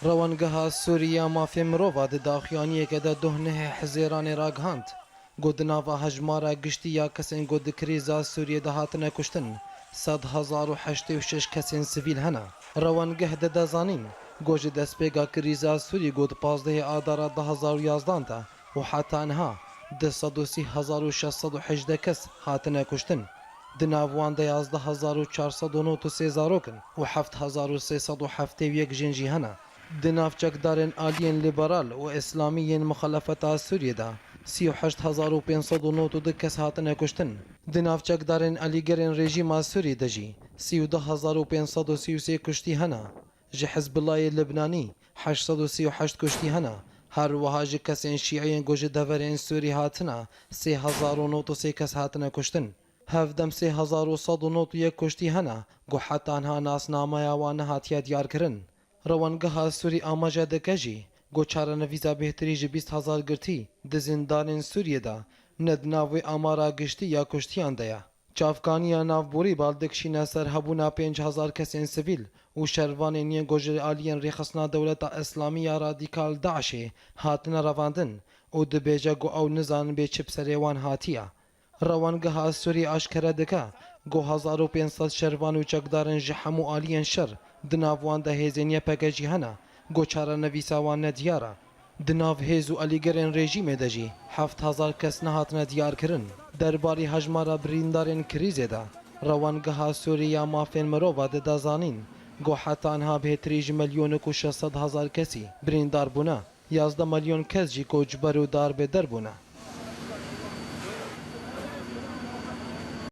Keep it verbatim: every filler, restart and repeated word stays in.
Rewengeha Sûrî ya Mafê Mirova di daxuyaniyeke de duh nehê Hizêranê ragihand, ku di nava hejmara giştî ya kesên ku di krîza Sûriyê de hatine kuştin, sed hezar û heştê û şeş kesên sivîl hene. Rewengeh dide zanîn, ku ji destpêka krîza Sûrî ku di pazdehê Adara du hezar û yazdan de û heta niha du sed û sî hezar û şeş sed û hejdeh kes hatine kuştin. Di nav wan de yazdeh hezar û çar sed û nod û sê zarok in û heft hezar û sê sed û heftê û yek jin jî hene. Di nav çekdarên aliyên lîberal û îslamî yên muxalefeta Sûriyê de sî û heşt hezar û pênc sed û nod û du kes hatine kuştin. Di nav çekdarên alîgirên rejîma Sûrî de jî sî û du hezar û pênc sed û sî û sê kuştî hene. Ji Hizbullahê Libnanî heşt sed û sî û heşt kuştî hene. Her wiha ji kesên şîî yên ku ji deverên Sûrî hatine, sê hezar û nod û sê kes hatine kuştin. Hevdem sê hezar û sed û nod û yek kuştî hene ku heta niha nasnameya wan nehatiye diyarkirin. Rewengeha Sûrî amaje dike jî ku çarenivîsa bêhtirî ji bîst hezar girtî di zîndanên Sûriyê de ne di nav wê amara giştî ya kuştiyan de ye. Çavkaniya navborî bal dikişîne ser hebûna pênc hezar kesên sivîl û şervanên yên ku ji aliyên Rêxistina Dewleta Îslamî ya Radîkal DAIŞê hatine revandin û dibêje ku ew nizanin bê çi bi serê wan hatiye. Rewengeha Sûrî aşkere dike ku hezar û pênc sed şervan û çekdarên ji hemû aliyên şer, di nav wan de hêzên Y P G jî hene, ku çarenivîsa wan nediyar e. Di nav hêz û alîgirên rejîmê de jî heft hezar kes nehatine diyarkirin. Derbarî hejmara birîndarên krîzê de, Rewengeha Sûrî ya Mafên Mirova dide zanîn ku heta niha bêhtirî ji milyonek û şeş sed hezar kesî birîndar bûne, yazdeh milyon kes jî koçber û darbeder bûne.